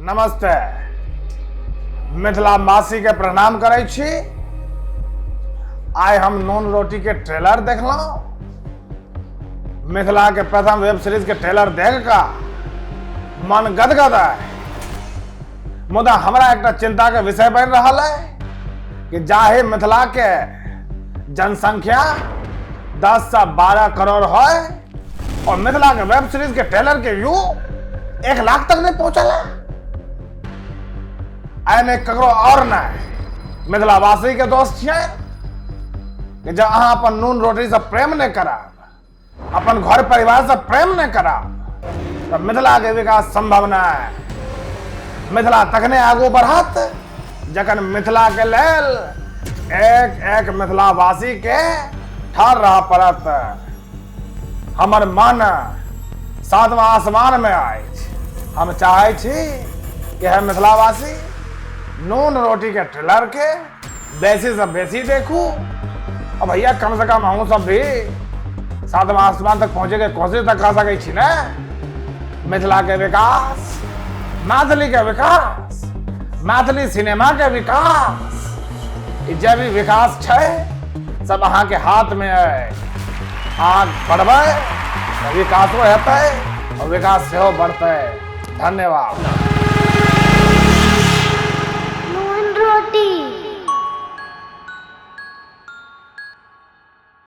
नमस्ते। मिथिला मासी के प्रणाम करै छी। आइ हम नून रोटी के ट्रेलर देखलहुं। मिथिला के प्रथम वेब सीरीज के ट्रेलर देख का मन गदगद है, मुदा हमरा एकटा चिंता के विषय बनि रहल है कि जाहे मिथिला के जनसंख्या 10 से 12 करोड़ है और मिथिला के वेब सीरीज के ट्रेलर के व्यू 1 लाख तक नहीं पहुंचल है। एहिमे ककरो और नहीं मिथिलावासी के दोष छियै कि जब अहाँ अपन नून रोटी से प्रेम नहीं करब, अपन घर परिवार से प्रेम नहीं करब, तो मिथिला के विकास संभव नहीं। मिथिला तखने आगू बढ़त जखन मिथिला के लेल एक एक मिथिलावासी के ठाढ़ रह पड़त। हमर मन सातवां आसमान में अछि। हम चाहे छी कि हे मिथिलावासी, नून रोटी के ट्रेलर के बेसी से बेसी देखू और भैया कम से कम अहूँ सब भी सातवां आसमान तक पहुंचे के कोशिश तक कर सकै छी ने। मिथिला के विकास, मैथिली के विकास, मैथिली सिनेमा के विकास, ई जे भी विकास छै सब अहाँ के हाथ में है। अहाँ बढ़बै तऽ विकासो हेतै और विकास सेहो बढ़तै। धन्यवाद। नून रोटी।